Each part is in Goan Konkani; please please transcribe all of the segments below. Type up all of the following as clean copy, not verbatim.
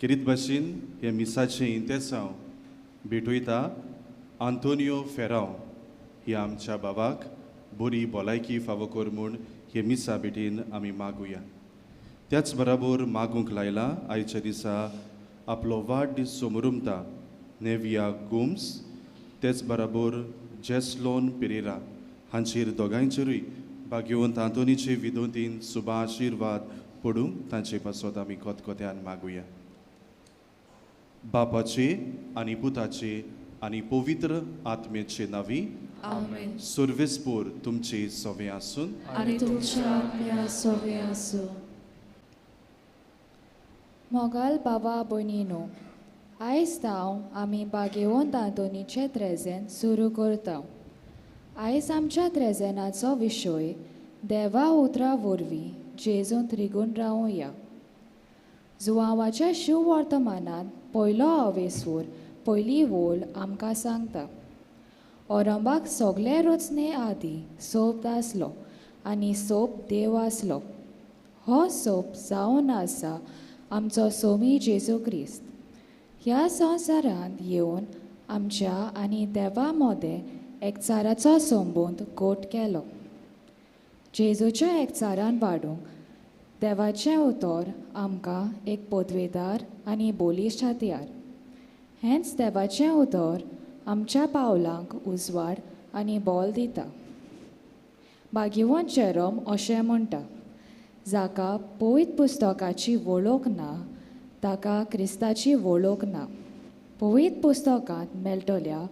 खेरीत भाशेन हे मिसाचें इंतेसांव भेटयता आंतोनियो फेरांव ह्या आमच्या बाबाक बरी भलायकी फावो कर म्हूण हे मिसा भेटीन आमी मागुया. त्याच बराबर मागूंक लायला आयच्या दिसा आपलो वाडदीस समरुमता नेविया गोम्स, तेच बराबर जेसलोन पेरेरा हांचेर दोगांयचेरूय भाग्यवंत आंतोनीचे विदोतीन सुबा आशिर्वाद पडूंक तांचे पासत आमी कोतकोत्यान मागुया. बापाचे आनी पुताचे आनी पवित्र आत्म्याचे नावी आमेन. सर्वेस्पोर तुमचे सवे आसून आनी तुमच्या आत्म्या सवे आसूं. मोगाल बाबा भयणीनो, आयज तांव आमी भाग्यवंत आंतोनीचें त्रेजेन सुरू करता. आयज आमच्या त्रेजेनाचो विशय देवा उतरां वरवीं जेजूंत रिगून रावया. जुवांवाच्या शिववर्तमानांत पयलो अवेसूर पयली वोल आमकां सांगता. औरंबाक सगळे रचने आदीं सोप आसलो आनी सोप देव आसलो. हो सोप जावन आसा आमचो सोमी जेजू क्रिस्त. ह्या संवसारांत येवन आमच्या आनी देवा मदें एकचाराचो संबंद गोट केलो. जेजूच्या एकचारान वाडूंक देवाचें उतर आमकां एक पदवेदार आनी बोलिश्ट हत्यार. हेंच देवाचें उतर आमच्या पावलांक उजवाड आनी बोल दिता. भाग्यवंत जेरोम अशें म्हणटा, जाका पवित्र पुस्तकाची वळख ना ताका क्रिस्ताची वळख ना. पवित्र पुस्तकांत मेळटल्या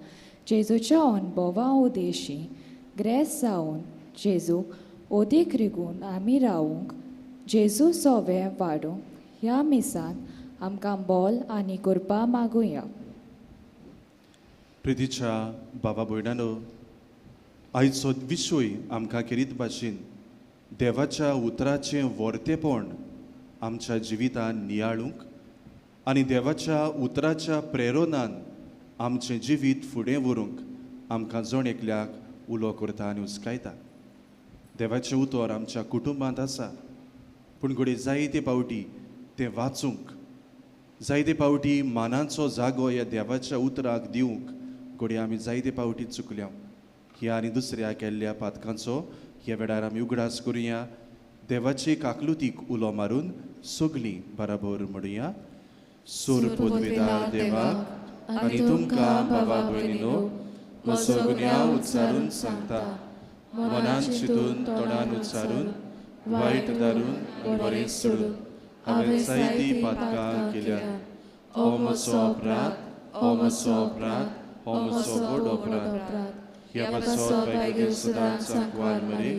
जेजूच्या अणभवा उदेशी ग्रेस जावन जेजूक अदीक रिगून आमी रावूंक जेजू सोवे वाडूंक ह्या मिसान आमकां बोल आनी कृपा मागुया. प्रितीच्या बाबा भयणानो, आयचो विशय आमकां खेरीत भाशेन देवाच्या उतराचें वर्तेपण आमच्या जिवितान नियाळूंक आनी देवाच्या उतराच्या प्रेरणान आमचें जिवीत फुडें व्हरूंक आमकां जण एकल्याक उलो करता आनी उस्कायता. देवाचें उतर आमच्या कुटुंबांत आसा, पूण घडये जायते पावटी तें वाचूंक, जायते पावटी मानाचो जागो ह्या देवाच्या उतराक दिवंक घडये आमी जायते पावटी चुकल्या. ह्या आनी दुसऱ्या केल्ल्या पातकांचो ह्या वेळार आमी उगडास करुया. देवाचे काकलुतीक उलो मारून सगलीं बराबर म्हणुया. सोर पदवेदार देवाक आनी तुमकां बाबा भयणीनो म्हजो गुन्यांव उच्चारून सांगता, मनान चिंतून तोंडान उच्चारून वायट दारून आनी बरें सोडून हांवें जायतीं पातकां केल्यात. हो म्हजो अपराध, हो म्हजो अपराध, हो म्हजो व्हड अपराध. ह्या पासत भाग्य सदांच सांकवार मरे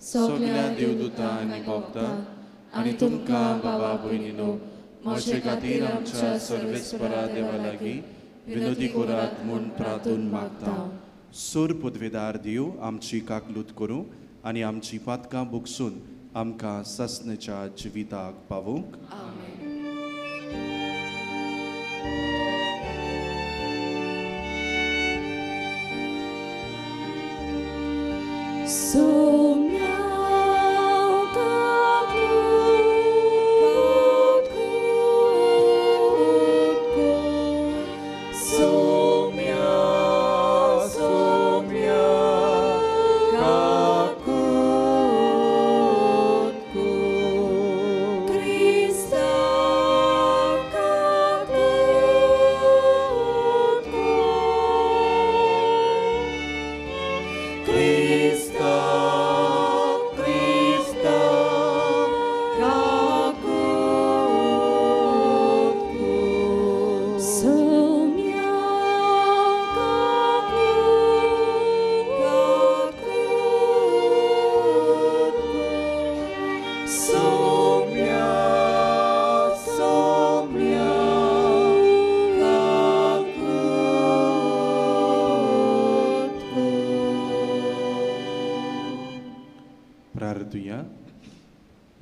सगल्या देवदूतां आनी भक्तां आनी तुमकां बाबा भयणीनो म्हजे खातीर आमच्या सर्वेस्परा देवा लागीं विनोदी करात म्हूण प्रार्थून मागता. सोर पदवेदार देव आमची काकलूत करूं आनी आमची पातकां भोगसून आमकां सासणाच्या जिविताक पावोवंक. आमेन.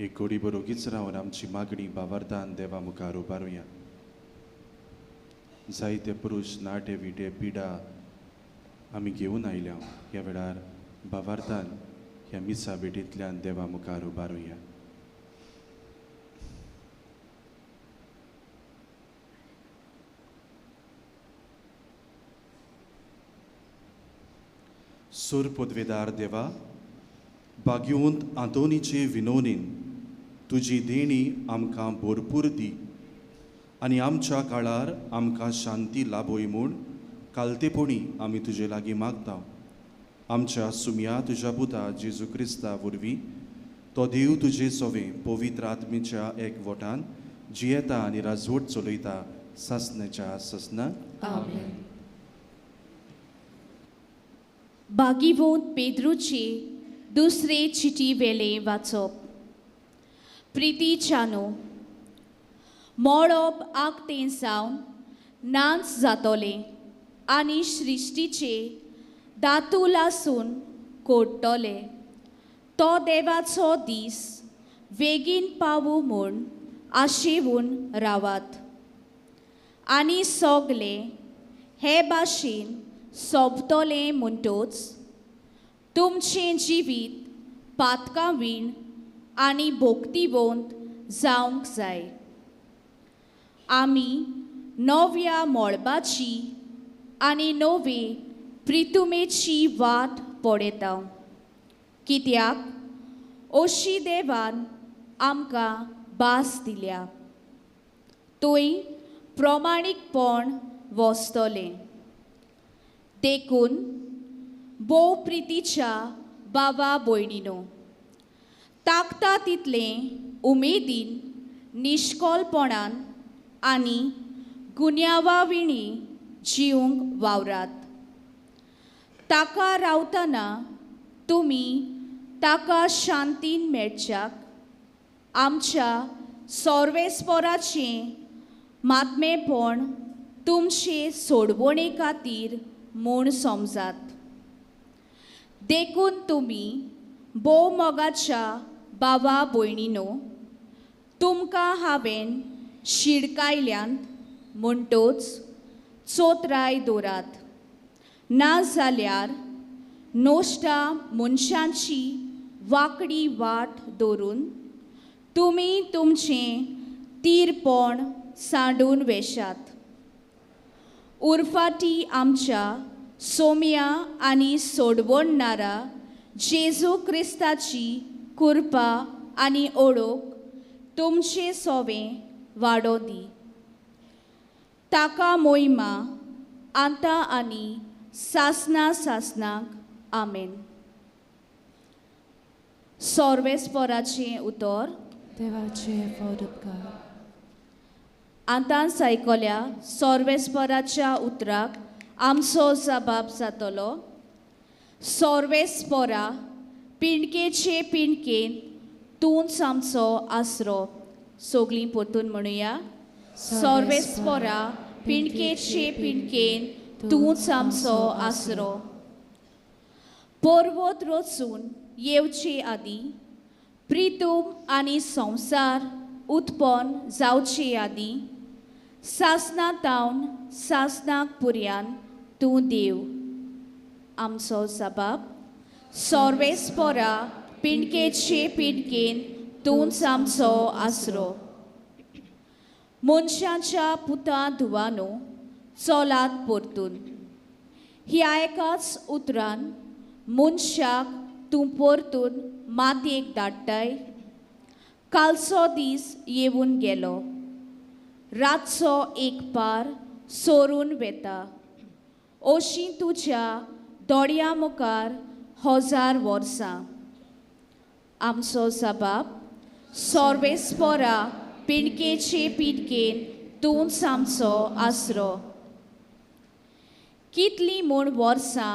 एक घडी बरोगीच रावन आमची मागणी बावार्थान देवा मुखार उबारुया. जायते पुरूश नाटे विटे पिडा आमी घेवन आयल्या ह्या वेळार बावार्थान ह्या मिसा भेटींतल्यान देवा मुखार उबारुया. सूर पदवेदार देवा, भाग्यवंत आंतोनीचे विनोनीन तुजी देणी आमकां भरपूर दी आनी आमच्या काळार आमकां शांती लाभय म्हूण कालतेपणी आमी तुजे लागीं मागता. आमच्या सुमया तुज्या पुता जेजू क्रिस्ता वरवीं तो देव तुजे सोवे पवित्र आत्मेच्या एक वटान जियेता आनी राजवट चलयता सासण्याच्या ससना. आमेन. भागीवंत पेद्रूची दुसरे चिटी वेले वाचप. प्रितीच्यानो, मळब आगतें जावन नाच जातोलें आनी सृश्टीचे दातू लासून कोडटले. तो देवाचो दीस वेगीन पावू म्हूण आशेवन रावात आनी सगले हे भाशेन सोंपतलें म्हणटोच तुमचें जिवीत पातकां वीण आनी भोक्तिवंत जावंक जाय. आमी नव्या मळबाची आनी नवे प्रितुमेची वाट पळयता, कित्याक अशी देवान आमकां भास दिल्या. थंय प्रमाणीकपण वसतलें. देखून भोव प्रितीच्या बाबा भयणीनो, ताकता तितलें उमेदीन निश्कोलपणान आनी गुन्यांवा विणी जिवंक वावरात. ताका रावतना तुमी ताका शांतीन मेळच्याक आमच्या सर्वेस्पराचें मात्मेपण तुमचे सोडवणे खातीर म्हूण समजात. देखून तुमी भोव मोगाच्या बाबा भयणीनो, तुमकां हांवें शिडकायल्यांत म्हणटोच चोत्राय दवरात, ना जाल्यार नोश्टा मनशांची वांकडी वाट दवरून तुमी तुमचें तीरपण सांडून वेशात. उरफाटी आमच्या सोम्या आनी सोडवणणारा जेजू क्रिस्ताची कृपा आनी ओळख तुमचे सोवे वाडो दी. ताका मोहिमा आतां आनी सासना सासनाक. आमेन. सर्वेस्पराचें उतर. देवाचे फौज उपकार. आतां सायकोल्या सर्वेस्पराच्या उतराक आमचो जबाब जातलो. सर्वेस्परा पिंडकेचे पिंडकेन तूंच आमचो आसरो. सगळीं परतून म्हणुया. सर्वेस्परा पिंडकेचे पिंडकेन तूंच आमचो आसरो. पर्वत रचून येवचे आदीं, प्रितूम आनी संवसार उत्पन्न जावचे आदीं, सासना तावन सासनाक पुर्यान तूं देव आमचो जबाब. सोर्वेस्पोरा पिंडकेचे पिंडकेन तूंच आमचो आसरो. मनशाच्या पुता धुवानो चलात परतून. ह्या एकाच उतरान मनशाक तूं परतून मातयेक धाडटाय. कालचो दीस येवन गेलो, रातचो एक पार सोरून वेता, अशी तुज्या दोळ्या मुखार 1000 वर्सां. आमचो सबाब सोर्वेस्पोरा पिंडकेचे पिंडकेन तूंच आमचो आसरो. कितलीं म्हूण वर्सां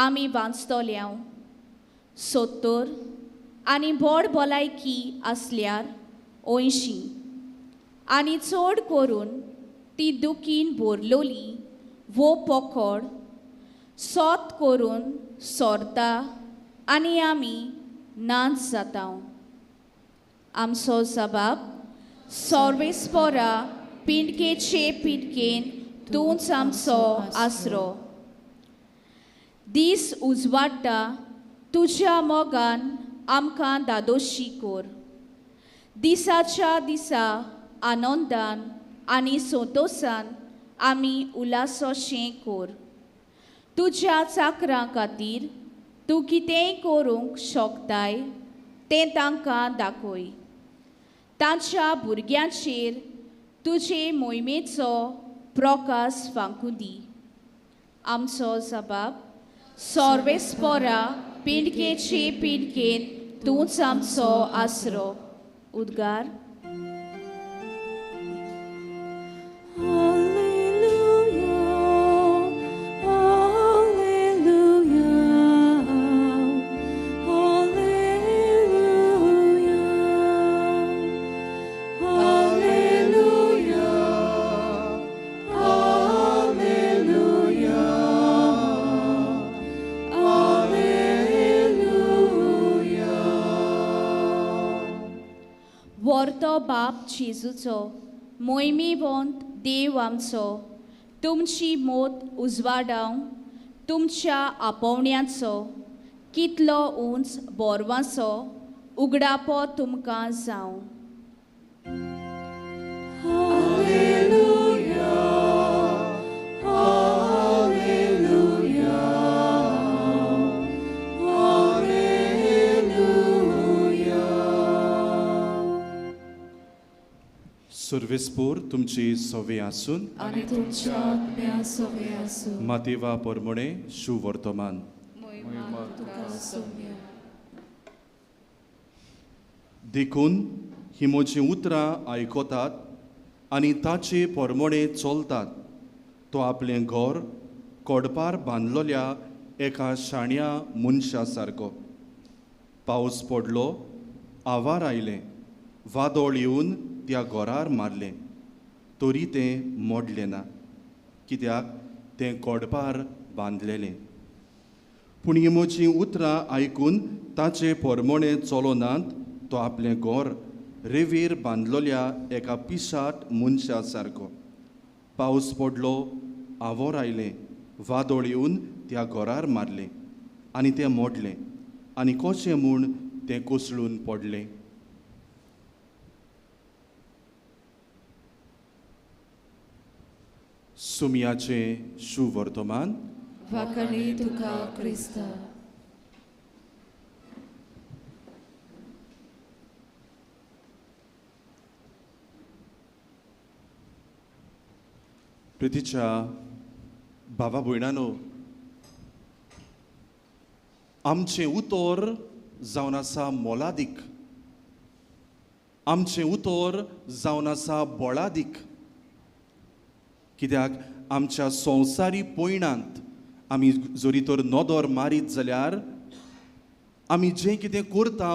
आमी वाचतल्या? 70 आनी व्हड भलायकी आसल्यार 80, आनी चड करून ती दुखीन भरलोली वो पकोड सोत करून सोरता आनी आमी नाच जाता. आमचो सबाब सोर्वेस्पोरा पिंडकेचे पिंडकेन तूंच आमचो आसरो. दीस उजवाडटा तुज्या मोगान आमकां दादोशी कोर. दिसाच्या दिसा आनंदान आनी संतोसान आमी उल्हासोशें कोर. तुज्या चाकरां खातीर तूं कितेंय करूंक शकताय तें तांकां दाखय. तांच्या भुरग्यांचेर तुजे मोहिमेचो प्रकाश फांकूं दी. आमचो सबाब सोर्वेस्पोरा पिंडकेचे पिंडकेन तूंच आमचो आसरो. उद्गार. व्हरतो बाप जेजूचो मोहिमेवंत देव आमचो तुमची मोत उजवाडावंक तुमच्या आपोवण्याचो कितलो उंच बोरवाचो उगडापो तुमकां जावं. सर्वेस्पोर तुमची सवे आसून आनी तुमच्या आत्म्या सवे आसूं. मातेवा परमणे शुवर्तमान. देखून ही म्हजीं उतरां आयकतात आनी ताचे परमणे चलतात तो आपलें घर कोडपार बांदलोल्या एका शाण्या मनशा सारको. पावस पडलो, आवार आयलें, वादळ येवन त्या घरार मारलें, तरी तें मोडलें ना, कित्याक तें कोडपार बांदलेलें. पूण ही म्हजीं उतरां आयकून ताचे परमणे चलोनात तो आपलें घर रेवेर बांदलोल्या एका पिशाट मनशा सारको. पावस पडलो, आवर आयलें, वादळ येवन त्या घरार मारलें आनी तें मोडलें आनी कशें म्हूण तें कोसळून पडलें. सुमयाचें शुवर्तमान. वाकणी तुका क्रिस्ता. प्रितीच्या भावा भयणानो, आमचें उतर जावन आसा मोलादीक, आमचें उतर जावन आसा बळादीक. कित्याक आमच्या संवसारी पयणांत आमी जरी तर नदर मारीत जाल्यार आमी जें कितें करता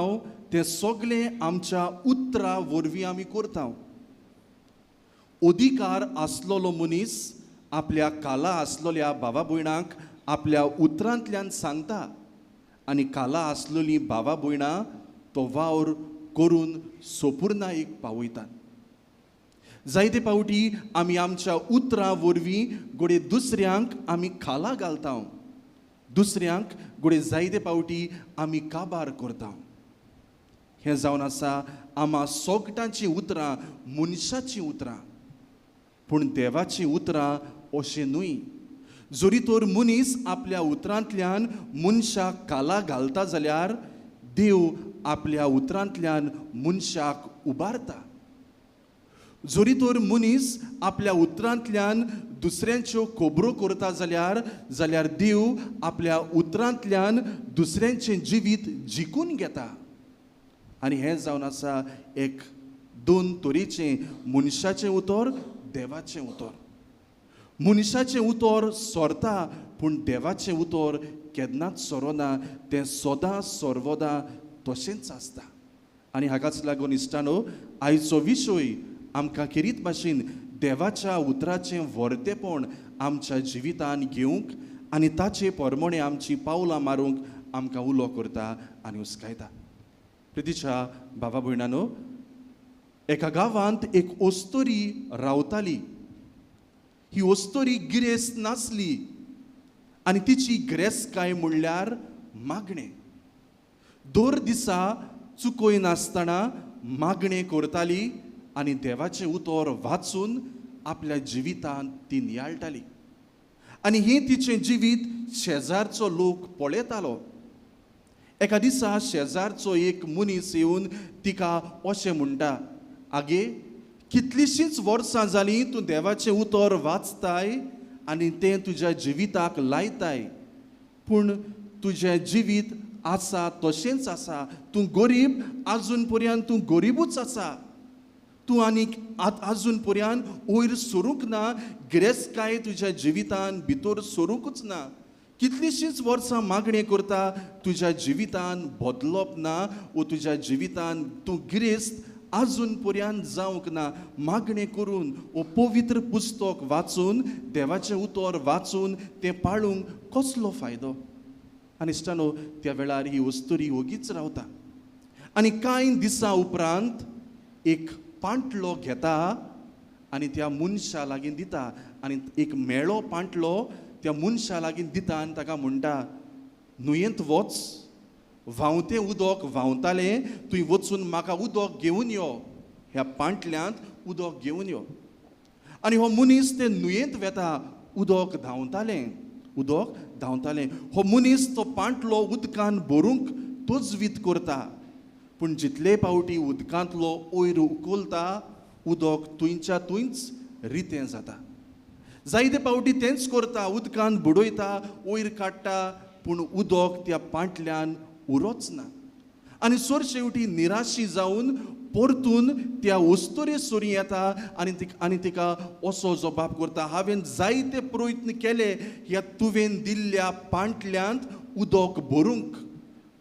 तें सगळें आमच्या उतरा वरवीं आमी करता. अधिकार आसलेलो मनीस आपल्या काला आसलेल्या भावा भयणांक आपल्या उतरांतल्यान सांगता आनी काला आसलेली भावा भयणां तो वावर करून सोपूर्णायेक पावयतात. जायते फावटी आमी आमच्या उतरां वरवीं घडये दुसऱ्यांक आमी खाला घालता, दुसऱ्यांक घडये जायते पावटी आमी काबार करता. हें जावन आसा आमा सोगटांचीं उतरां, मनशाचीं उतरां, पूण देवाचीं उतरां अशें न्हय. जरी तर मनीस आपल्या उतरांतल्यान मनशाक काला घालता जाल्यार देव आपल्या उतरांतल्यान मनशाक उबारता. जरी तर मनीस आपल्या उतरांतल्यान दुसऱ्यांच्यो खबरो करता जाल्यार जाल्यार देव आपल्या उतरांतल्यान दुसऱ्यांचें जिवीत जिखून घेता. आनी हें जावन आसा एक दोन तरेचें, मनशाचें उतर, देवाचें उतर. मनशाचें उतर सोरता पूण देवाचें उतर केन्नाच सोरना, तें सदां सर्वदां तशेंच आसता. आनी हाकाच लागून इश्टानो आयचो विशय आमकां खेरीत भाशेन देवाच्या उतराचें व्हरतेपण आमच्या जिवितान घेवंक आनी ताचे परमणे आमची पावलां मारूंक आमकां उलो करता आनी हुस्कायता. प्रितीच्या भावा भयणानो, एका गांवांत एक ओस्तोरी रावताली. ही ओस्तोरी गिरेस्त नासली आनी तिची गिरेस्तकाय म्हणल्यार मागणें. दर दिसा चुकय नासतना मागणें करताली आनी देवाचें उतर वाचून आपल्या जिवितांत ती नियाळटाली. आनी हें तिचें जिवीत शेजारचो लोक पळयतालो. एका दिसा शेजारचो एक मनीस येवन तिका अशें म्हणटा, आगे कितलींशींच वर्सां जालीं तूं देवाचें उतर वाचताय आनी तें तुज्या जिविताक लायताय, पूण तुजें जिवीत आसा तशेंच आसा. तूं गरीब, आजून पर्यंत तूं गरिबूच आसा. तूं आनीक आजून पर्यंत वयर सरूंक ना, गिरेस्तकाय तुज्या जिवितान भितर सरूंकूच ना. कितलींशींच वर्सां मागणें करता, तुज्या जिवितान बदलप ना वो तुज्या जिवितान तूं गिरेस्त आजून पर्यंत जावंक ना. मागणें करून वो पवित्र पुस्तक वाचून देवाचें उतर वाचून तें पाळूंक कसलो फायदो? आनी इश्टानो त्या वेळार ही वस्तुरी ओगीच रावता. आनी कांय दिसां उपरांत एक पांटलो घेता आनी त्या मनशा लागीं दिता आनी एक मेळो पांटलो त्या मनशा लागीं दिता आनी ताका म्हणटा, न्हंयेंत वच, व्हांवतें उदक व्हांवतालें, तुवें वचून म्हाका उदक घेवन यो, ह्या पांटल्यांत उदक घेवन यो. आनी हो मनीस ते न्हंयेंत वेता, उदक धांवतालें, उदक धांवतालें. हो मनीस तो पांटलो उदकान भरूंक तजवीत करता, पूण जितले पावटी उदकांतलो वयर उखलता उदक थंयच्या थंयच रितें जाता. जायते पावटी तेंच करता, उदकान बुडयता, वयर काडटा, पूण उदक त्या पांटल्यान उरोच ना. आनी सर शेवटी निराशी जावन परतून त्या वस्तुरे सरी येता आनी तिका असो जबाब करता, हांवें जायते प्रयत्न केले ह्या तुवें दिल्ल्या पांटल्यांत उदक भरूंक,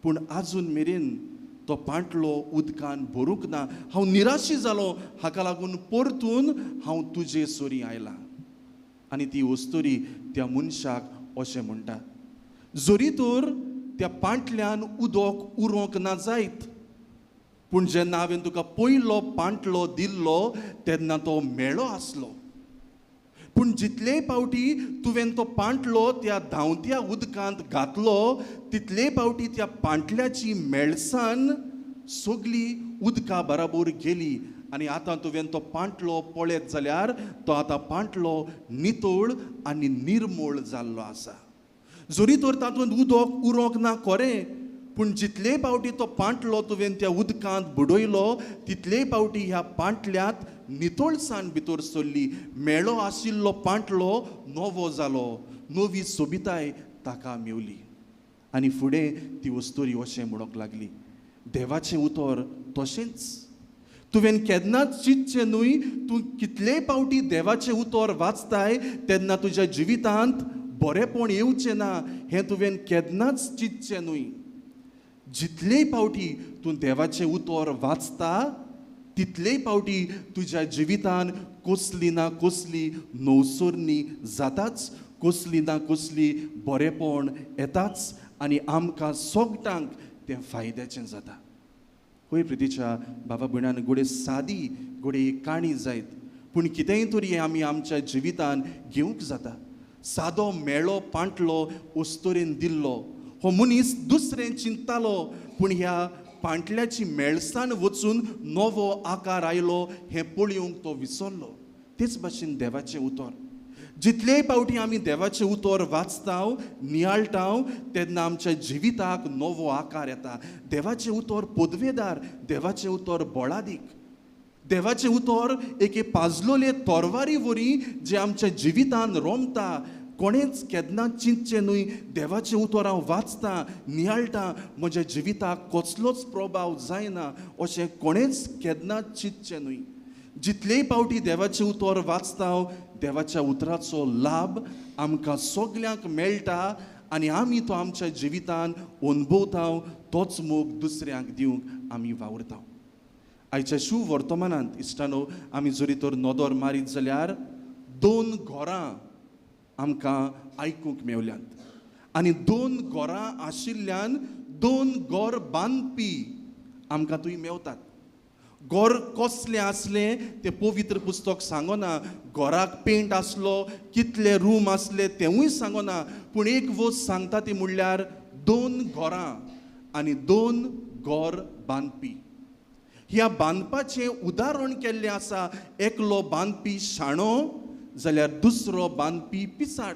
पूण आजून मेरेन तो पांटलो उदकान भरूंक ना. हांव निराशी जालो, हाका लागून परतून हांव तुजे सरी आयलां. आनी ती वस्तुरी त्या मनशाक अशें म्हणटा, जरी तर त्या पांटल्यान उदक उरोंक ना जायत, पूण जेन्ना हांवें तुका पयलो पांटलो दिल्लो तेन्ना तो मेळो आसलो, पूण जितले पावटी तुवें तो पांटलो त्या धांवत्या उदकांत घातलो तितले पावटी त्या पांटल्याची मेळसान सगली उदका बराबर गेली. आनी आतां तुवें तो पांटलो पळयत जाल्यार तो आतां पांटलो नितळ आनी निर्मूळ जाल्लो आसा. जरी तर तातूंत उदक उरोंक ना खरें, पूण जितले पावटी तो पांटलो तुवें त्या उदकांत बुडयलो तितले पावटी ह्या पांटल्यांत नितळसाण भितर सरली. मेळो आशिल्लो पांटलो नवो जालो, नवी सोबिताय ताका मेवली. आनी फुडें ती वस्तुरी अशें म्हणूंक लागली, देवाचें उतर तशेंच तुवें केन्नाच चिंतचें न्हय. तूं कितलेय पावटी देवाचें उतर वाचताय तेन्ना तुज्या जिवितांत बरेंपण येवचें ना हें तुवें केन्नाच चिंतचें न्हय. जितलेय पावटी तूं देवाचें उतर वाचता तितलेय पावटी तुज्या जिवितान कसली ना कसली नवसरणी जाताच, कसली ना कसली बरेंपण येताच आनी आमकां सगटांक तें फायद्याचें जाता. हय प्रितीच्या बाबा भयणान, घडये सादी घडये काणी जायत, पूण कितेंय तरी आमी आमच्या जिवितान घेवंक जाता. सादो मेळो पांटलो अस्तोरेन दिल्लो हो मनीस दुसरें चिंततालो पूण ह्या पांटल्याची मेळसान वचून नवो आकार आयलो हें पळोवंक तो विसरलो. तेच भाशेन देवाचें उतर जितलेय पावटी आमी देवाचें उतर वाचता नियाळटा तेन्ना आमच्या जिविताक नवो आकार येता. देवाचें उतर पदवेदार, देवाचें उतर बळादीक, देवाचें उतर एके पाजलोले तोरवारी वरी जें आमच्या जिवितान रोमता. कोणेंच केन्ना चिंतचें न्हय देवाचें उतर हांव वाचतां नियाळटां म्हज्या जिविताक कसलोच प्रभाव जायना अशें कोणेंच केन्ना चिंतचें न्हय. जितलेय पावटी देवाचें उतर वाचता देवाच्या उतराचो लाभ आमकां सगल्यांक मेळटा आनी आमी तो आमच्या जिवितान अनुभवता, तोच मोग दुसऱ्यांक दिवंक आमी वावुरता. आयच्या शिव वर्तमानांत इश्टानो आमी जरी तर नदर मारीत जाल्यार दोन घरां आमकां आयकूंक मेवल्यांत आनी दोन घरां आशिल्ल्यान दोन घर बांदपी आमकां थंय मेवतात. घर कसलें आसलें तें पवित्र पुस्तक सांगना, घराक पेंट आसलो, कितले रूम आसले तेवूय सांगना, पूण एक वस्त सांगता ती म्हणल्यार दोन घरां आनी दोन घर बांदपी. ह्या बांदपाचें उदाहरण केल्लें आसा, एकलो बांदपी शाणो जाल्यार दुसरो बांदपी पिसाट.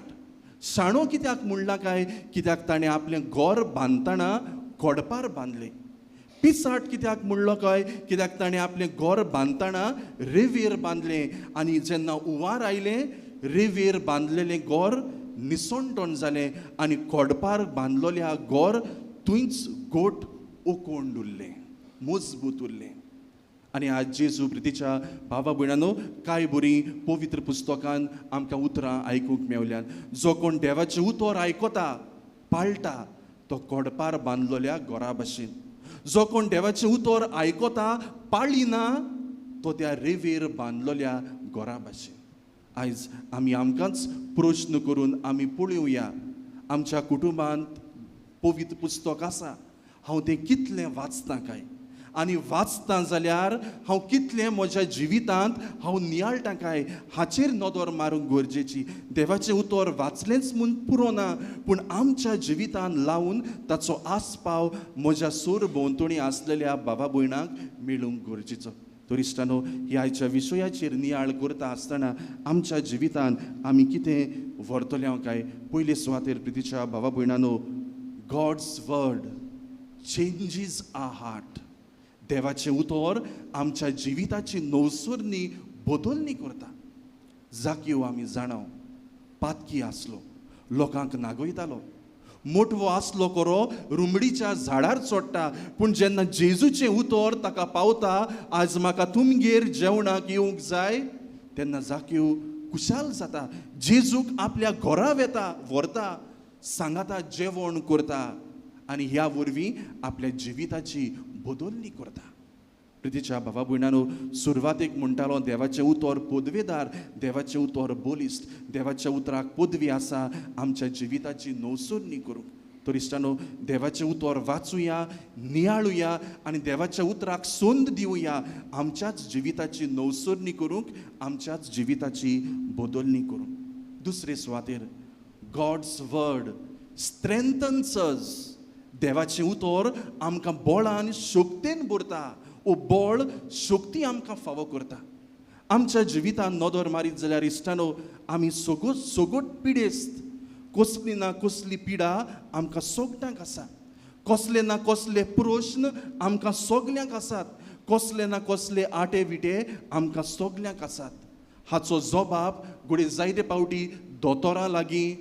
शाणो कित्याक म्हणलां काय? कित्याक ताणें आपलें घर बांदतना कोडपार बांदलें. पिसाट कित्याक म्हणलो काय? कित्याक ताणें आपलें घर बांदतना रेवेर बांदलें आनी जेन्ना उवार आयलें रेवेर बांदलेलें घर निसणटण जालें आनी कोडपार बांदलोल्या घर थंयच गोट ओकोंड उरलें, मजबूत उरलें. आनी आज जेजू प्रितीच्या भावा भयणानो कांय बरीं पवित्र पुस्तकान आमकां उतरां आयकूंक मेवल्यांत. जो कोण देवाचें उतर आयकता पाळटा तो कोडपार बांदलोल्या घरा भाशेन, जो कोण देवाचें उतर आयकता पाळिना तो त्या रेवेर बांदलोल्या घरा भाशेन. आयज आमी आमकांच प्रश्न करून आमी पळोवया, आमच्या कुटुंबांत पवित्र पुस्तक आसा, हांव तें कितलें वाचतां काय? आनी वाचतां जाल्यार हांव कितलें म्हज्या जिवितांत हांव नियाळटां काय? हाचेर नदर मारूंक गरजेची. देवाचें उतर वाचलेंच म्हूण पुरो ना, पूण आमच्या जिवितान लावन ताचो आस्पाव म्हज्या सोर भोंवतणी आसलेल्या बाबा भयणांक मेळूंक गरजेचो. तर इश्टानो ह्या आयच्या विशयाचेर नियाळ करता आसतना आमच्या जिवितान आमी कितें व्हरतले काय? पयले सुवातेर प्रितीच्या बाबा भयणानो, God's word changes our heart. देवाचें उतर आमच्या जिविताची नवसरणी बदलणी करता. जाकीव आमी जाणाव पातकी आसलो, लोकांक नागयतालो, मोटवो आसलो करो रुमडीच्या झाडार चडटा, पूण जेन्ना जेजूचें उतर ताका पावता आज म्हाका तुमगेर जेवणाक येवंक जाय, तेन्ना जाकीव खुशाल जाता, जेजूक आपल्या घरा वेता व्हरता, सांगाता जेवण करता आनी ह्या वरवीं आपल्या जिविताची बदलणी करता. प्रितीच्या भावा भयणानो सुरवातेक म्हणटालो देवाचें उतर पदवेदार, देवाचें उतर बलिश्ट, देवाच्या उतराक पदवी आसा आमच्या जिविताची नवसरणी करूंक. तर इश्टानो देवाचें उतर वाचुया, नियाळुया आनी देवाच्या उतराक संद दिवया आमच्याच जिविताची नवसरणी करूंक, आमच्याच जिविताची बदलणी करूंक. दुसरे सुवातेर गॉड्स वर्ड स्ट्रेंथन्स अस. देवाचें उतर आमकां बळान शक्तेन भरता, ओ बळ शक्ती आमकां फावो करता. आमच्या जिवितान नदर मारीत जाल्यार इश्टानो आमी सगोट सगोट पिडेस्त, कसली ना कसली पिडा आमकां सगळ्यांक आसा, कसले ना कसले प्रश्न आमकां सगल्यांक आसात, कसले ना कसले आटे विटे आमकां सगल्यांक आसात. हाचो जबाब घडये जायते पावटी दोतोरां लागीं,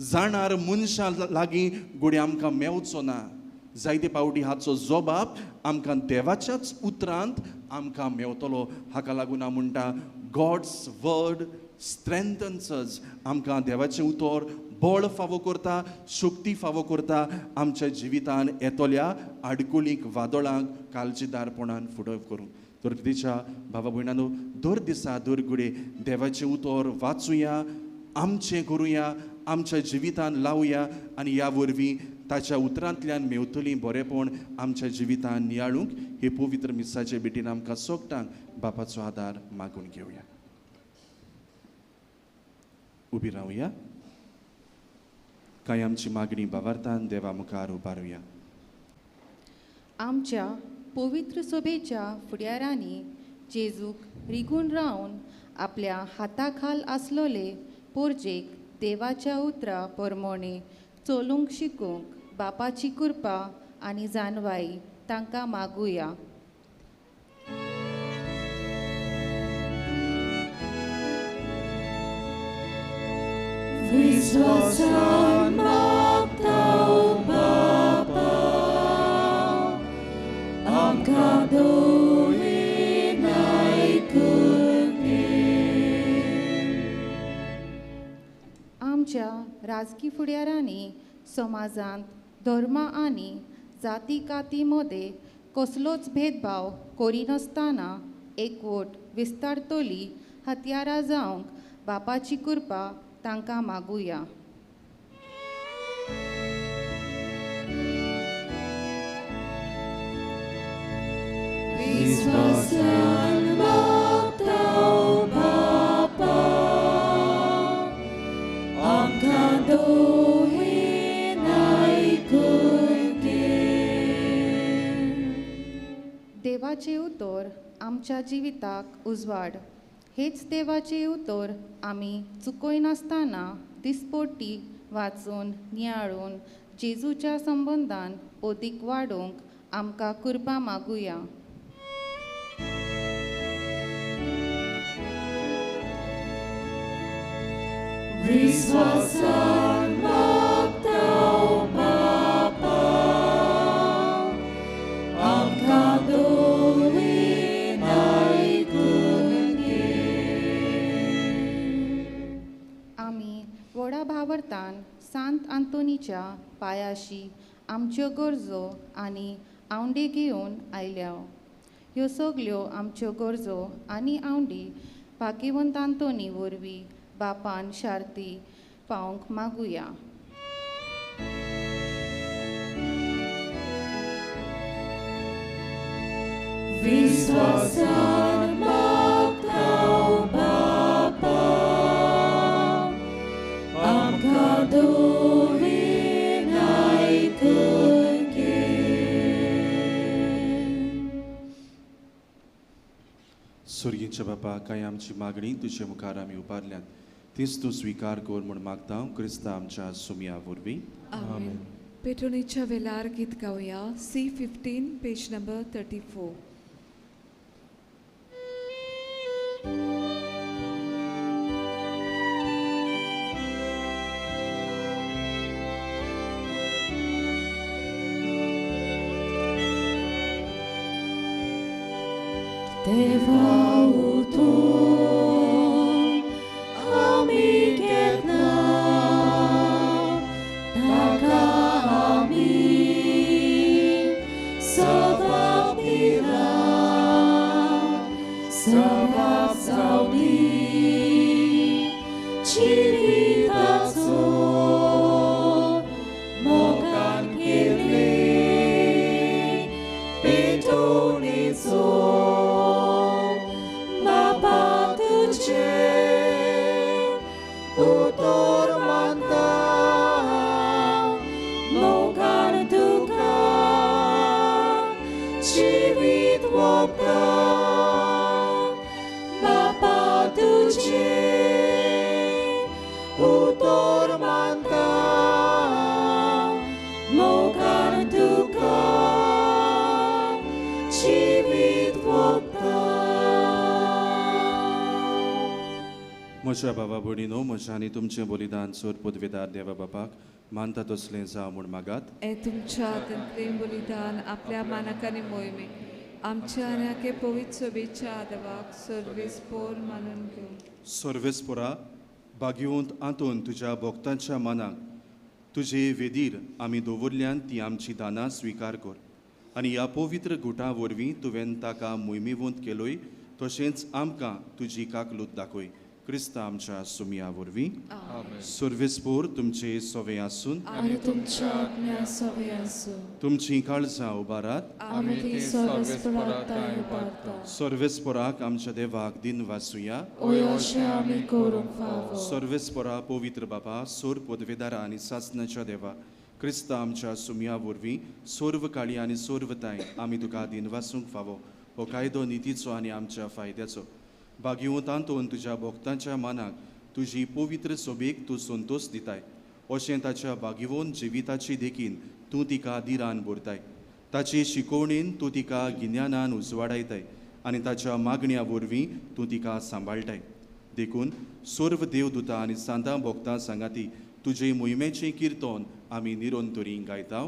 जाणार मनशां लागीं घडये आमकां मेवचो ना. जायते पावटी हाचो जबाब आमकां देवाच्याच उतरांत आमकां मेवतलो. हाका लागून हांव म्हणटा गॉड्स वर्ड स्ट्रेंथन्स अस. आमकां देवाचें उतर बळ फावो करता, शक्ती फावो करता आमच्या जिवितान येतल्या आडकुळीक, वादळांक काळजीदारपणान फुडो करूंक. तर तिच्या भावा भयणानो दर दिसा दर घडये देवाचें उतर वाचुया, आमचें करुया, आमच्या जिवितान लावया आनी ह्या वरवीं ताच्या उतरांतल्यान मेवतलीं बरेपण आमच्या जिवितान नियाळूंक हे पवित्र मिसाचे भेटीन आमकां सगळ्यांक बापाचो आदार मागून घेवया. उबी रावया. कांय आमची मागणी भावार्थान देवा मुखार उबारुया. आमच्या पवित्र सभेच्या फुडाऱ्यांनी जेजूक रिगून रावन आपल्या हाताखाल आसलोले पोरजेक देवाच्या उतरा परमोणे चलूंक शिकूंक बापाची कृपा आनी जानवाई तांकां मागुया. विश्वासान मागता बापा आमकां दोळी आयकून घे. आमच्या राजकी फुडाऱ्यांनी समाजांत धर्मा आनी जाती काती मदें कसलोच भेदभाव करिनासतना एकवट विस्तारतली हत्यारां जावंक बापाची कृपा तांकां मागुया. विश्वासान मागता बापा आमकां दोळी आयकून घे. देवाचें उतर आमच्या जिविताक उजवाड. हेच देवाचें उतर आमी चुकयनासतना दिसपट्टी वाचून नियाळून जेजूच्या संबंदान अदीक वाडोवंक आमकां कृपा मागुया. विश्वासान मागता बापा आमकां दोळी आयकून घे. आमी व्हडा भावार्थान सांत आंतोनीच्या पांयाशी आमच्यो गरजो आनी आवंडे घेवन आयल्या. ह्यो सगल्यो आमच्यो गरजो आनी आवंडी भाग्यवंत आंतोनी वरवीं बापान शार्ती पावंक मागुया. विश्वासान मागता बापा आमकां दोळी आयकून घे. सुर्गीच्या बापा, कांय आमची मागणी तुजे मुखार आमी उबारल्यात तीच तूं स्विकार कर म्हूण मागता क्रिस्ता आमच्या सुमया वरवीं. आमेन. पेटोणीच्या वेलार गीत गावया. C15 page number 34. देवा उठून आमी घेतना ताका आमी सबाब दिला सबाब जावनी जिविताचो मोगान केल्ले पेटोवणेचो बापा तुजें उतर मानता मोगान तुका जिवीत ओंपता बापा तुजें उतर मानता मोगान तुका जिवीत ओंपता. म्हज्या बाबा भयणीनो, म्हज्या आनी तुमचें बलिदान सोर पदवेदार देवा बापाक मानता तसलें जावं म्हूण मागात. ए तुमच्या हातांतलें बलिदान आपल्या मानाकानी मोहिमे आमच्या आनी आखे पवित्र सभेच्या आदवाक सर्वेस्पोर मानून घेवं. सर्वेस्पोरा, भाग्यवंत आंतोन तुज्या भक्तांच्या मनाक तुजे वेदीर आमी दवरल्यान ती आमची दानां स्विकार कर आनी ह्या पवित्र गुटा वरवीं तुवें ताका मोहिमेवंत केलोय तशेंच आमकां तुजी काकलूत दाखय. क्रिस्ता आमच्या सुमया वरवीं. सर्वेस्पोर तुमचे सोवे आसून आनी तुमच्या आत्म्या सोवे आसूं. तुमची काळजां उबारात. आमी ती सर्वेस्पोराक तांय उबारता. सर्वेस्पोराक आमच्या देवाक दिन वासुया. ओय अशें आमी करूंक फावो. सर्वेस्पोरा पवित्र बाबा, सोर पदवेदारा आनी सासनाच्या देवा, क्रिस्ता आमच्या सुमया वरवीं सर्व काळी आनी सर्व तांय आमी तुका दिन वासूंक फावो. हो कायदो नितीचो आनी आमच्या फायद्याचो. भाग्यवंत आंतोन तुज्या भक्तांच्या मनाक तुजी पवित्र सोबेक तूं संतोश दिताय. अशें ताच्या भाग्यवंत जिविताची देखीन तूं तिका दिरान भरताय. ताचे शिकोवणेन तूं तिका गिन्यानान उजवाडायताय आनी ताच्या मागण्या वरवीं तूं तिका सांबाळटाय. देखून सर्व देवदूता आनी सांतां भक्तां सांगाती तुजे मोहिमेचें किर्तन आमी निरंतरी गायता.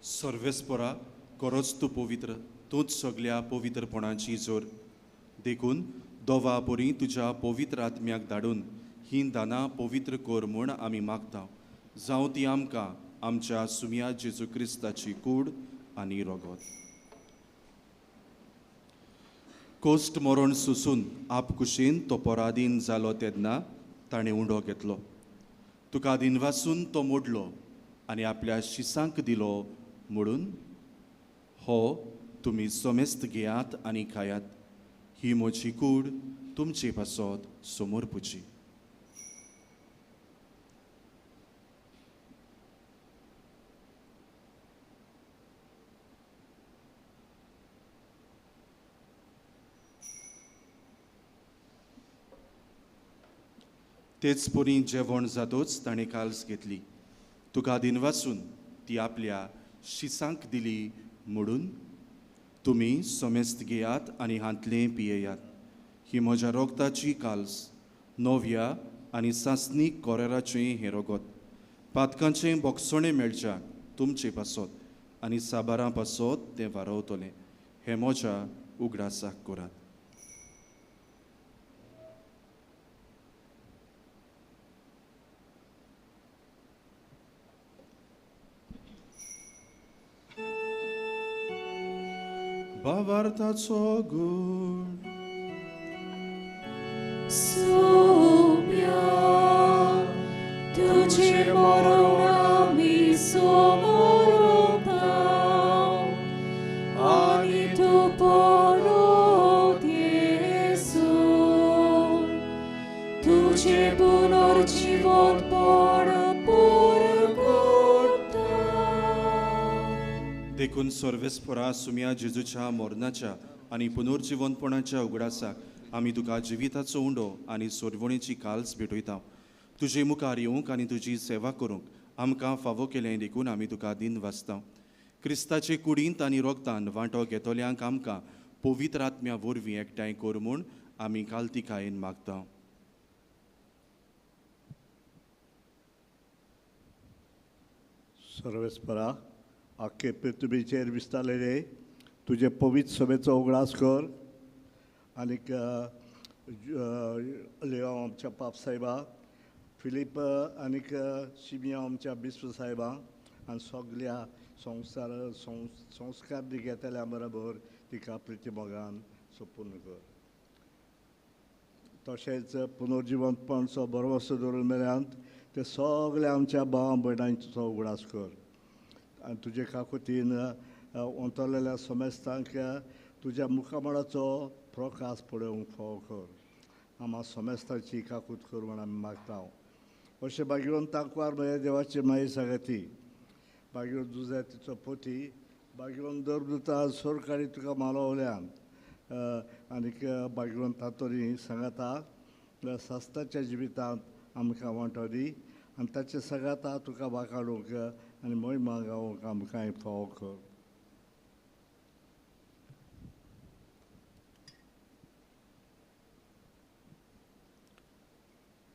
सर्वेस्पोरा खरोच तूं पवित्र, तूंच सगल्या पवित्रपणाची जोर. देखून दोवा परी तुज्या पवित्र आत्म्याक धाडून ही दानां पवित्र कर म्हूण आमी मागता. जावं ती आमकां आमच्या सुमया जेजू क्रिस्ताची कूड आनी रगत. कोश्ट मरण सोसून आपकुशीन तो पराधीन जालो तेन्ना ताणें उंडो घेतलो. तुका दिनवासून तो मोडलो आनी आपल्या शिसांक दिलो म्हणून, हो तुमी समेस्त घेयात आनी खायात, ही म्हजी कूड तुमचे पासत समर्पुची. तेच परी जेवण जातोच ताणें काल्स घेतली. तुका दिनवासून ती आपल्या शिसांक दिली म्हणून, तुमी समेस्त घेयात आनी हांतलें पियेयात. ही म्हज्या रोगताची काल्स, नव्या आनी सासणीक कोरेराचें हें रोगत. पातकांचें बोगसणें मेळच्याक तुमचे पासत आनी साबारां पासत तें वारवतलें. हें म्हज्या उगडासाक करात. भावार्थाचो गूण. सोम्या तुझे मरण आमी समोरता आनी तूं परत येसून तुझे पुनर्जीवनपण पुरकता. देखून सर्वेस्पोरा सुम्या जेजूच्या मरणाच्या आनी पुनर्जीवनपणाच्या उगडासाक आमी तुका जिविताचो उंडो आनी सोरवणेची काल्स भेटयता. तुजे मुखार येवंक आनी तुजी सेवा करूंक आमकां फावो केलें देखून आमी तुका दिन वाचता. क्रिस्ताचे कुडींत आनी रोगतान वांटो घेतल्यांक आमकां पवित्र आत्म्या वरवीं एकठांय कर म्हूण आमी कालतिकायेन मागता. सर्वेस्परा आख्खे पृथ्वीचेर विस्तारलेले तुजे पवित्र सभेचो उगडास कर. आनीक लेवांव आमच्या पाप साहेबा फिलीप आनीक शिमियांव आमच्या बिस्व साहेबा आनी सगल्या संवसार संस्कार घेतल्या बरोबर तिका प्रिती मोगान सोपून कर. तशेंच पुनर्जिवंतपणचो बरोवसो दवरून मेल्यांत ते सगळे आमच्या भाव भयणांचो उगडास कर आनी तुजे काकुतीन अंतरलेल्या समेस्तांक तुज्या मुखामळाचो प्रकाश पळोवंक फावो कर. आमा समेस्तांची काकूत कर म्हूण आमी मागता. अशें बागेवन ताकवार म्हज्या देवाची माई सांगती बागेवन जुझे तिचो पोती बागेवन दरदुता सरकारी तुका मालवल्यान आनीक बागेवन तातोरी सांगाता सास्ताच्या जिवितांत आमकां वांटो दी आनी ताचे सांगाता तुका वाकाडूंक आनी मोहिमा गावंक आमकां फावो कर.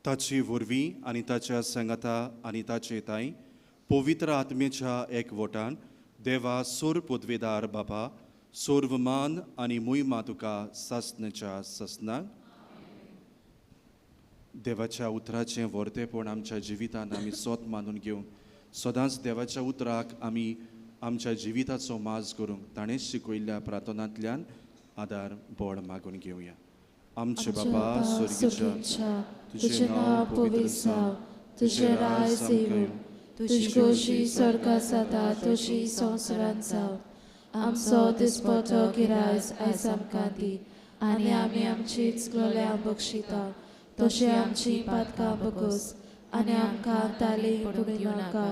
ताची वरवीं आनी ताच्या सांगाता आनी ताचे ताई पवित्र आत्मेच्या एकवटान देवा सोर पदवेदार बापा सर्वमान आनी मोहिमा तुका सासनाच्या सासनाक. देवाच्या उतराचें वर्तेपण आमच्या जिवितान आमी सोत मानून घेवन सदांच देवाच्या उतराक आमी आमच्या जिविताचो माज करूंक ताणें शिकयल्ल्या प्रार्थनांतल्यान आदार बळ मागून घेवया. आमचे बाबा स्वर्गीच्या, तुझें नांव पवित्र जावं, तुजें राज येवं, तुजी खोशी स्वर्गांत जाता तशी संवसारांत जावं. आमचो दिसपटो गिरायस आयज आमकां दी आनी आमी आमची चुकलोल्या बक्षिता तशें आमची पातकां बगोस आनी आमकां ताली पडूं दिवनाका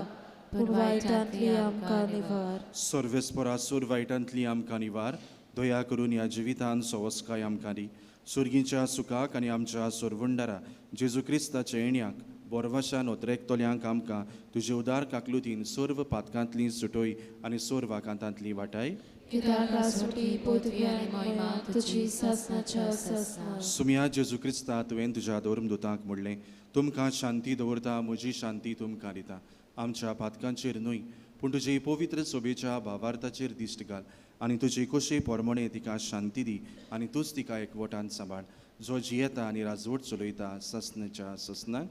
पूण वायटांतली आमकां निवार. सर्वेस्परा सूर वायटांतली आमकां निवार. दया करून ह्या जिवितान सवस्काय आमकां दी. सुर्गीच्या सुखाक आनी आमच्या सोरवंडारा जेजू क्रिस्ताच्या येण्याक बोरवाशान ओतरेकतल्यांक आमकां तुजे उदार काकलुतीन सर्व पातकांतली सुटोय आनी सर्व आकांतांतली वाटाय. सुम्या जेजू क्रिस्ता तुवें तुज्या धर्मदूतांक म्हणलें तुमकां शांती दवरता म्हजी शांती तुमकां दिता. आमच्या पातकांचेर न्हय पूण तुजे पवित्र सोबेच्या भावार्थाचेर दिश्ट घाल आनी तुजी खोशी पोरमणे तिका शांती दी आनी तूंच तिका एकवटान सांबाळ जो जियेता आनी राजवट चलयता ससनाच्या ससनाक.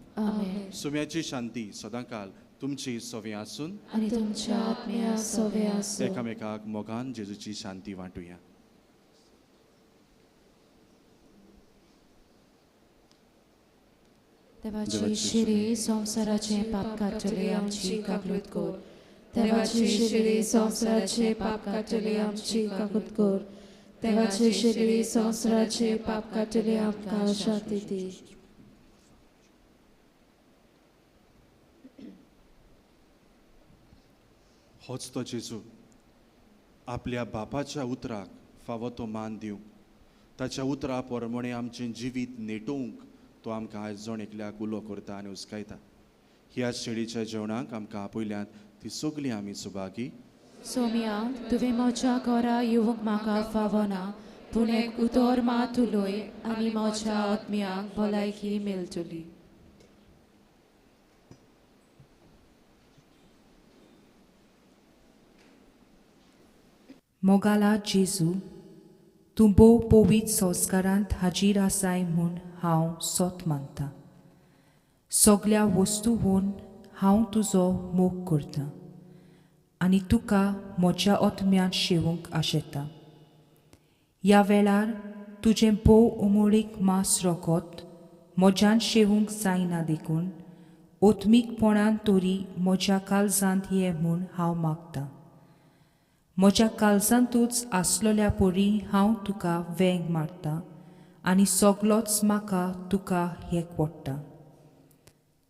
सुम्याची शांती सदांकाल तुमची सवे आसून आनी तुमच्या आत्म्या सवे आसूं. एकामेकाक मोगान जेजूची शांती वांटुया. देवाची शिरी संवसाराचें पाप काडटली आमची काकलूत कर. देवाची शिरी संवसाराचें पाप काडटली आमची काकूत कर. देवाची शिरी संवसाराचें पाप काडटली आमकां शांती दी. होच तो जेजू आपल्या बापाच्या उतराक फावो तो मान दिवंक ताच्या उतरा पोरमणे आमचें जिवीत नेटोवंक तो आमकां आयज जण एकल्याक उलो करता आनी उस्कायता. ह्या शेळीच्या जेवणाक आमकां आपयल्यात ती सगळी आमी सुभागी. सोम्या तुवें म्हज्या घरा येवंक म्हाका फावना पूण एक उतर मात उलय आनी म्हज्या आत्म्याक भलायकी मेळटली. मोगाला जेजू तूं भोव पवित्र संस्कारांत हाजीर आसाय म्हूण हांव सोत मानता. सगल्या वस्तूहून हांव तुजो मोग करतां आनी तुका म्हज्या आत्म्यांत शेवूंक आशेता. ह्या वेळार तुजें भोव उमळीक मांस रोखत म्हज्यान शेवूंक जायना देखून आत्मीकपणान तरी म्हज्या काळजांत ये म्हूण हांव मागतां. म्हज्या काळजांतूच आसलोल्या परी हांव तुका वेंग मारता आनी सगलोच म्हाका तुका एकवडटा.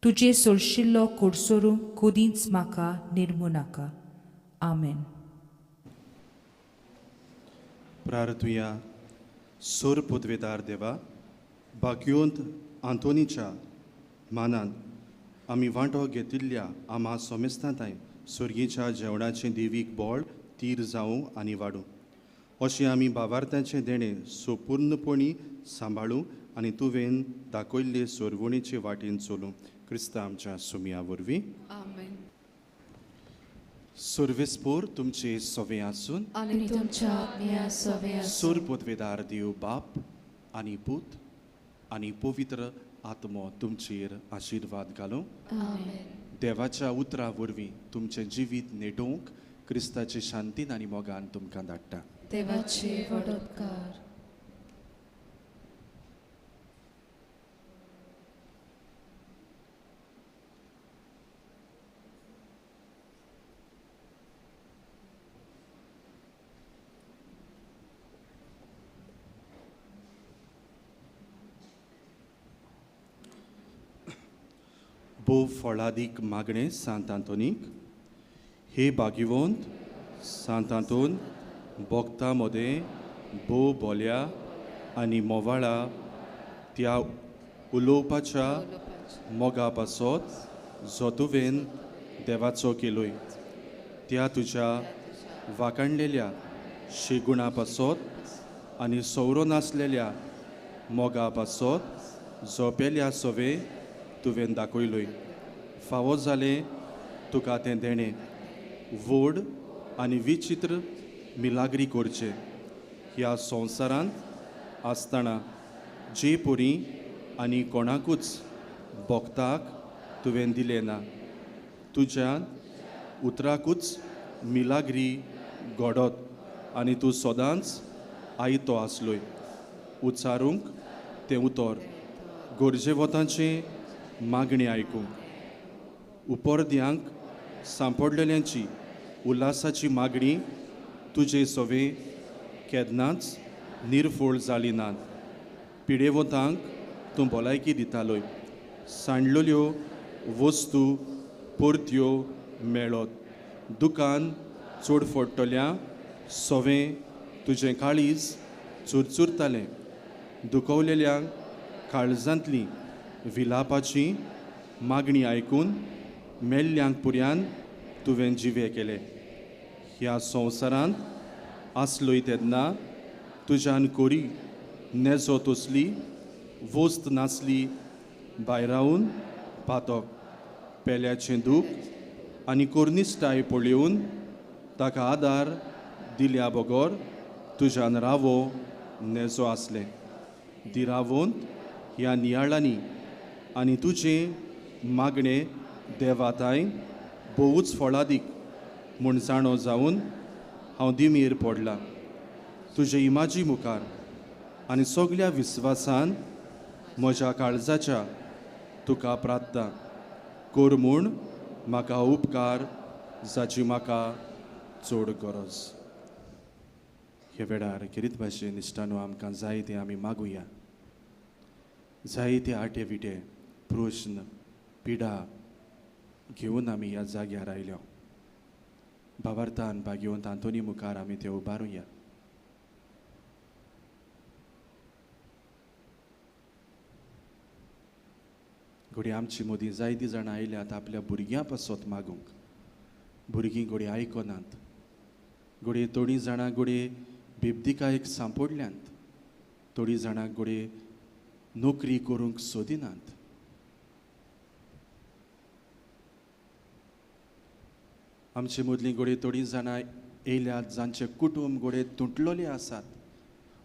तुजे सोरशिल्लो कोडसोरूंक कदींच म्हाका निर्मू नाका. आमेन. प्रार्थुया. सोर पदवेदार देवा बागयोंत आंतोनीच्या मानान आमी वांटो घेतिल्ल्या आमा सोमेस्तांताय सुर्गीच्या जेवणाचें देवीक बळ तीर जावं आनी वाडूं अशें आमी बावार्थाचें देणें सोपूर्णपणी सांबाळूं आनी तुवें दाखयल्ले सोरवणेचे वाटेन चलूं. क्रिस्ता आमच्या सुमया वरवीं. आमेन. सर्वेस्पोर तुमचे सवे आसून आनी तुमच्या आत्म्या सवे आसूं. सोर पदवेदार देव बाप आनी पूत आनी पवित्र आत्मो तुमचेर आशिर्वाद घालूं. देवाच्या उतरा वरवीं तुमचें जिवीत नेटोवंक क्रिस्ताचे शांतीन आनी मोगान तुमकां धाडटा. देवाचे व्हड उपकार. भोव फळादीक मागणें सांत आंतोनीक. हे भाग्यवंत सांत आंतोन, भोक्ता मदें भोव बोल्या आनी मोवाळा त्या उलोवपाच्या मोगा पासत जो तुवें देवाचो केलोय, त्या तुज्या वाकाणलेल्या शेगुणा पासत आनी सवरो नासलेल्या मोगा पासत जो पेल्या सवे तुवें दाखयलोय, फावो जालें तुका तें देणें व्हड आनी विचित्र मिलाग्री करचें. ह्या संवसारांत आसतना जे परी आनी कोणाकूच भोक्ताक तुवें दिलें ना, तुज्या उतराकूच मिलाग्री घडत आनी तूं सदांच आयतो आसलोय. उच्चारूंक तें उतर गरजेवतांचें मागणें आयकूंक, उपरद्यांक सांपडलेल्यांची उल्हासाची मागणी तुजे सवे केन्नाच निर्फोळ जाली नात. पिडेवतांक तूं भलायकी दितालोय, सांडलेल्यो वस्तू परत्यो मेळत, दुकान चड फोडटल्या सवें तुजें काळीज चुरचुरतालें, दुखवलेल्या काळजांतली विलापाची मागणी आयकून मेल्ल्यांक पुऱ्यान तुवें जिवे केले. ह्या संवसारांत आसलोय तेन्ना तुज्यान कोरी नेजो तसली वस्त नासली, भायरावन पातक पेल्याचें दूख आनी कोर्निस्टाय पळोवन ताका आदार दिल्या बगर तुज्यान रावो नेजो आसलें. दिरावंत ह्या नियाळांनी आनी तुजें मागणें देवाताय भोवूच फळादीक म्हूण जाणो जावन हांव दिमेर पडला. तुजे इमाजी मुखार आनी सगल्या विस्वासान म्हज्या काळजाच्या तुका प्रार्थना कर म्हूण म्हाका उपकार जाची म्हाका चड गरज. हे वेळार खेरीत भाशेन इश्टानो आमकां जाय तें आमी मागुया. जायते आटे विटे प्रश्न पिडा घेवन आमी ह्या जाग्यार आयल्या. भावार्थान भाग्यवंत आंतोनी मुखार आमी ते उबारुया. घडये आमची मदीं जायतीं जाणां आयल्यात आपल्या भुरग्यां पासत मागूंक. भुरगीं घडये आयकनात, घडये थोडीं जाणां घडये बेबदिकायेक सांपडल्यांत, थोडीं जाणां घडये नोकरी करूंक सोदिनात. आमचे मदलीं घडये थोडीं जाणां येयल्यात जांचे कुटूंब घडये तुटलेले आसात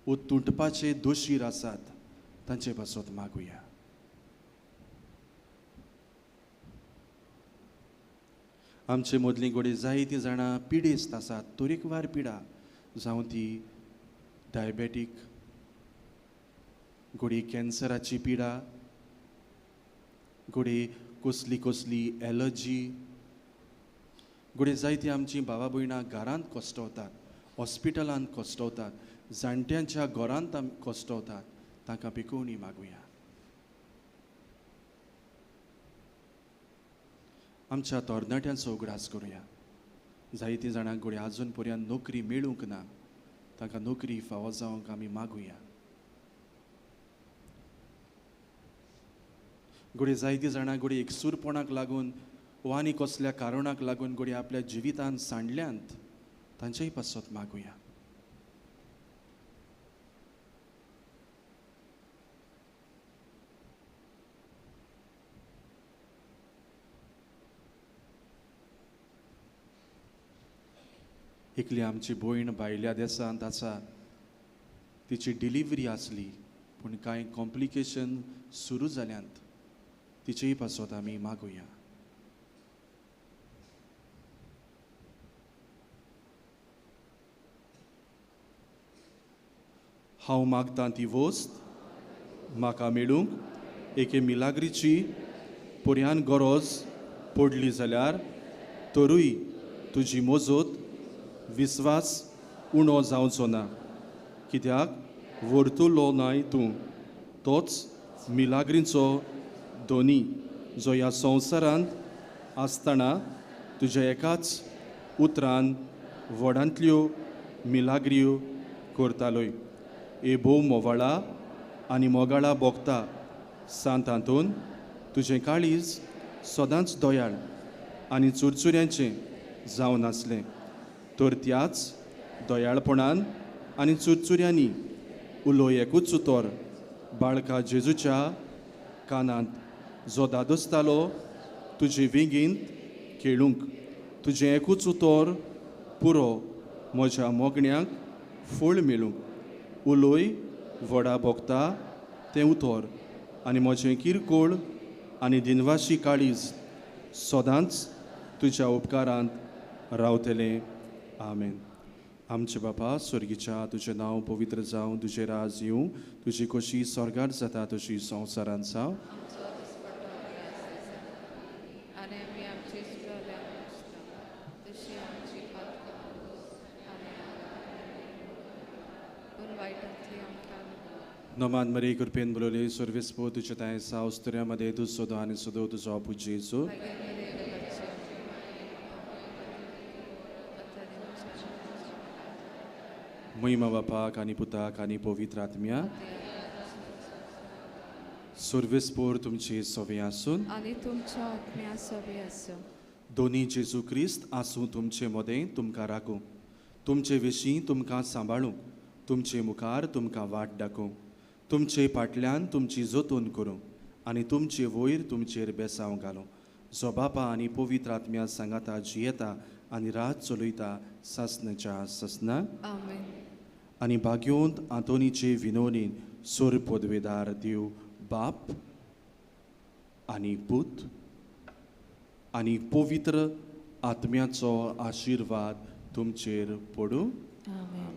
वो तुटपाचे दोशीर आसात, तांचे पासत मागुया. आमचे मदलीं घडये जायतीं जाणां पिडेस्त आसात, तरेकवार पिडा, जावं ती डायबेटीक, घडये कॅन्सराची पिडा, घडये कसली कसली एलर्जी, घडये जायतीं आमचीं भावा भयणां घरांत कश्टवतात, हॉस्पिटलांत कश्टवतात, जाणट्यांच्या घरांत कश्टवतात, तांकां पिकोवणी मागुया. आमच्या तरणाट्यांचो उगडास करुया. जायतीं जाणां घडये आजून पर्यंत नोकरी मेळूंक ना, तांकां नोकरी फावो जावंक आमी मागुया. घडये जायतीं जाणां घडये एकसूरपणाक लागून वा आनी कसल्या कारणाक लागून घडये आपल्या जिवितांत सांडल्यांत, तांचेय पासत मागुया. एकली आमची भयण भायल्या देसांत आसा, तिची डिलिव्हरी आसली पूण कांय कॉम्प्लिकेशन सुरू जाल्यांत तिचेय पासत आमी मागुया. हांव मागतां ती वस्त म्हाका मेळूंक एके मिलाग्रीची पर्यान गरज पडली जाल्यार तरूय तुजी मजत विस्वास उणो जावचो ना, कित्याक वर्तुलो नाय तूं तोच मिलाग्रीचो दोनी जो ह्या संवसारांत आसतना तुज्या एकाच उतरान व्हडांतल्यो मिलाग्रियो करतालोय. ए भोव मोवाळा आनी मोगाळा भोगता सांत आंतोन, तुजें काळीज सदांच दयाळ आनी चुरचुऱ्यांचें जावन आसलें, तर त्याच दयाळपणान आनी चुरचुऱ्यांनी उलोय एकूच उतर बाळका जेजूच्या कानांत जो दादोसतालो तुजे वेंगेंत खेळूंक, तुजें एकूच उतर पुरो म्हज्या मोगण्याक फळ मेळूंक. उलोय व्हडा भोगता तें उतर आनी म्हजें किरकोळ आनी दिनवाशी काळीज सदांच तुज्या उपकारांत रावतलें. आमेन. आमचे बापा स्वर्गीच्या, तुजें नांव पवित्र जावं, तुजें राज येवं, तुजी खोशी स्वर्गार जाता तशी संवसारांत जावं. नमान मरे कृपेन बोलवले सर्वेस्पो तुज्या तांय सावस्तऱ्या मदें तूं सदो आनी सदो तुजो पूत जेजू. महिमा बापाक आनी पुताक आनी पवित्र आत्म्या. सर्वेस्पोर तुमचे सवे आसून आनी तुमच्या आत्म्या सवे आसूं. दोनी जेजू क्रिस्त आसूं तुमचे मदें तुमकां राखूं, तुमचे विशीं तुमकां सांबाळूं, तुमचे मुखार तुमकां वाट दाखोवं, तुमचे फाटल्यान तुमची जतन करूं आनी तुमचे वयर तुमचेर बेसांव घालूं. जो बापा आनी पवित्र आत्म्या सांगाता जियेता आनी रात चलयता सासनाच्या सासना. आमेन. आनी भाग्योंत आंतोनीचे विनोनीन सोर पदवेदार देव बाप आनी पूत आनी पवित्र आत्म्याचो आशिर्वाद तुमचेर पडूं. आमेन.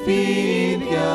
Fidja